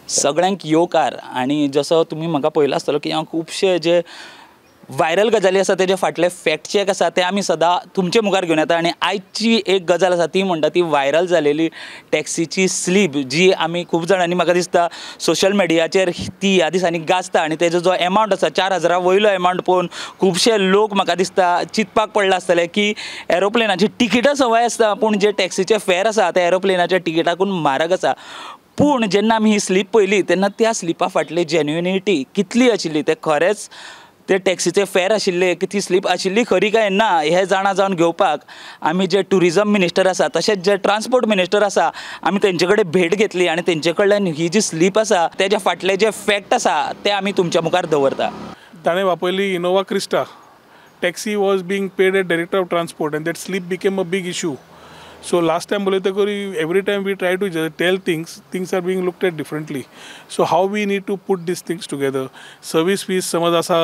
सगळ्यांक येवकार. आनी जसो तुमी म्हाका पळयला आसतलो की हांव खुबशे जे व्हायरल गजाली आसा तेजे फाटले फॅक्ट चॅक आसा ते आमी सदां तुमचे मुखार घेवन येता. आनी आयची एक गजाल आसा ती म्हणटा ती व्हायरल जालेली टॅक्सीची स्लीप जी आमी खूब जाणांनी म्हाका दिसता सोशल मिडियाचेर ती ह्या दिसांनी गाजता. आनी तेजो जो एमावंट आसा 4000 वयलो एमावंट पळोवन खुबशे लोक म्हाका दिसता चिंतपाक पडला आसतले की एरोप्लेनाची तिकीटां सवाय आसता पूण जे टॅक्सीचे फेर आसा ते एरोप्लेनाच्या तिकीटाकून म्हारग आसा. पूण जेन्ना आमी ही स्लीप पळयली तेन्ना त्या स्लिपा फाटली जेन्युनिटी कितली आशिल्ली, ते खरेंच ते टॅक्सीचे फेर आशिल्ले की ती स्लीप आशिल्ली खरी काय ना हें जाणा जावन घेवपाक आमी जे ट्युरिजम मिनिस्टर आसा तशेंच जे ट्रान्सपोर्ट मिनिस्टर आसा आमी तेंचे कडेन भेट घेतली आनी तेंचे कडल्यान ही जी स्लीप आसा तेज्या फाटले जे फॅक्ट आसा ते आमी तुमच्या मुखार दवरता. ताणें वापरली Innova Crysta. Taxi was being paid at director of transport and that slip became a big issue. So last time बोलयतकूच every time we try to tell things, things are being looked at differently. So how we need to put these things together. Service fees समज आसा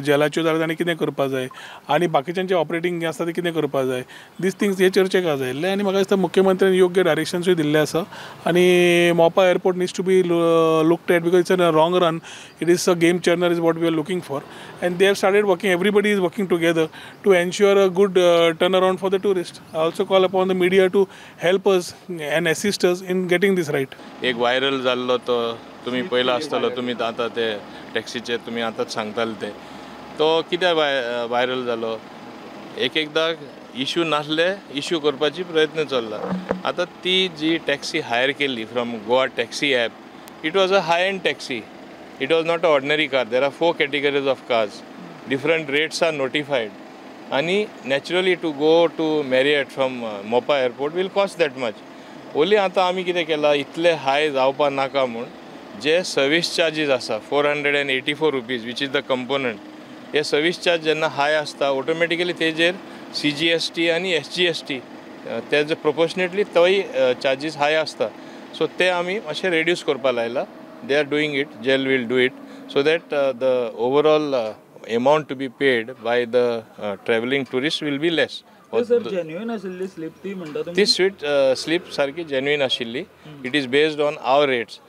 जेलाच्यो जाल्यार ताणें कितें करपा जाय आनी बाकीच्यांचे operating आसा तें कितें करपा जाय, these things हे चर्चेक जाय आशिल्ले. आनी म्हाका दिसता मुख्यमंत्र्यान योग्य डायरेक्शन्सूय दिल्ले आसा. आनी Mopa airport needs to be looked at because it's in a long run it is a game changer is what we are looking for and they have started working, everybody is working together to ensure a good turn around for the tourist. I also call upon the media to help us and assist us in getting this right. एक viral जाल्लो तो तुमी पळयला आसतलो, तुमी आतां ते टॅक्सीचे तुमी आतांच सांगताले ते तो कित्याक व्हायरल जालो. एक एकदां इशू नासले इशू करपाची प्रयत्न चल्ला. आतां ती जी टॅक्सी हायर केल्ली from Goa taxi app, it was a high end taxi, it was not a ordinary car. There are 4 categories of cars, different rates are notified. आनी naturally to go to Marriott from Mopa airport will cost that much. Only आतां आमी कितें केलां, इतले हाय जावपा नाका म्हूण जे service charges आसा 484 rupees which is the component, hey service charge जेन्ना हाय आसता ऑटोमॅटिकली तेजेर CGST आनी SGST तेजे प्रोपोर्शनेटली तोय चार्जीस हाय आसता. सो ते आमी मातशे रेड्यूस करपा लायला. They are doing it, GEL will do it so that the overall amount to be paid by the traveling tourist will be less. Sir genuine आशिल्ली स्लीप ती म्हणटा तुमी? ती स्वीट स्लीप सारकी जेन्युइन आशिल्ली. It is based on our rates.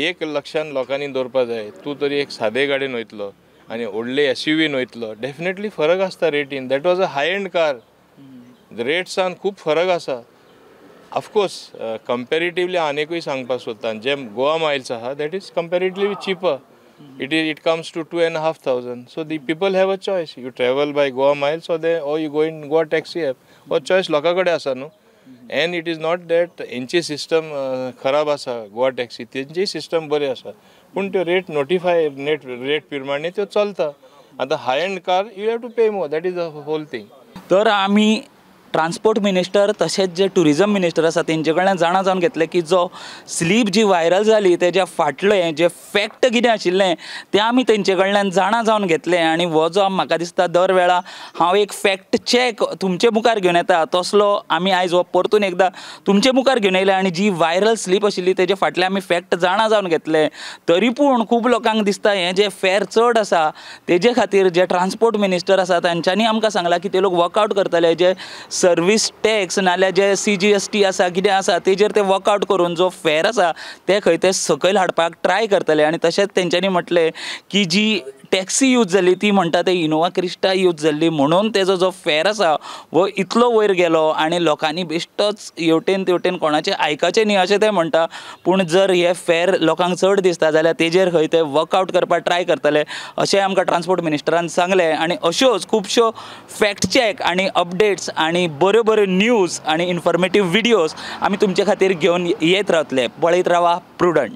एक लक्षान लोकांनी दवरपा जाय, तूं तरी एक सादे गाडयेन वयतलो आनी व्हडले SUV वयतलो, डेफिनेटली फरक आसता रेटीन. That was a high end car, रेट्सान खूब फरक आसा. ऑफकोर्स कंपेरेटिवली आनीकूय सांगपाक सोदता, जे गोवा मायल्स आहा that is comparatively cheaper. It comes to 2,500. So the people have a choice. You travel by Goa Miles or they or you go in Goa taxi app. Or choice लोकां कडेन आसा न्हू. And it is not that हेंची system खराब आसा Goa taxi, तेंची system बरी आसा, पूण त्यो रेट नोटिफाय नेट रेट प्रमाणे त्यो चलता. आतां high end car you have to pay more, that is the whole thing. तर आमी ट्रान्सपोर्ट मिनिस्टर तशेंच जे ट्युरिजम मिनिस्टर आसा तेंचे कडल्यान जाणा जावन घेतलें की जो स्लीप जी व्हायरल जाली तेज्या फाटलें जे फॅक्ट कितें आशिल्लें तें आमी तेंचे कडल्यान जाणा जावन घेतलें. आनी हो जो म्हाका दिसता दर वेळा हांव एक फॅक्ट चॅक तुमचे मुखार घेवन येता तसलो आमी आयज हो परतून एकदां तुमचे मुखार घेवन येयले. आनी जी व्हायरल स्लीप आशिल्ली तेजे फाटलें आमी फॅक्ट जाणा जावन घेतलें. तरी पूण खूब लोकांक दिसता हें जें फेर चड आसा तेजे खातीर जे ट्रान्सपोर्ट मिनिस्टर आसा तांच्यांनी आमकां सांगलां की ते लोक वर्कआवट करतले, जे सर्वीस टॅक्स नाल्यार जे CGST आसा कितें आसा तेजेर ते वर्कआवट करून जो फेर आसा ते खंय ते सकयल हाडपाक ट्राय करतले. आनी तशेंच तेंच्यांनी म्हटलें की जी टॅक्सी यूज जाली ती म्हणटा ते इनोवा क्रिस्टा यूज जाल्ली म्हणून तेजो जो फेर आसा वो इतलो वयर गेलो आनी लोकांनी बेश्टोच हेवटेन तेवटेन कोणाचें आयकचें न्ही अशें ते म्हणटा. पूण जर हे फेर लोकांक चड दिसता जाल्यार तेजेर खंय ते वर्कआवट करपाक ट्राय करतले अशें आमकां ट्रान्सपोर्ट मिनिस्टरान सांगलें. आनी अश्योच खुबश्यो फॅक्ट चॅक आनी अपडेट्स आनी बऱ्यो बऱ्यो न्यूज आनी इन्फॉर्मेटीव व्हिडियोज आमी तुमचे खातीर घेवन येत रावतले. पळयत रावा प्रुडंट.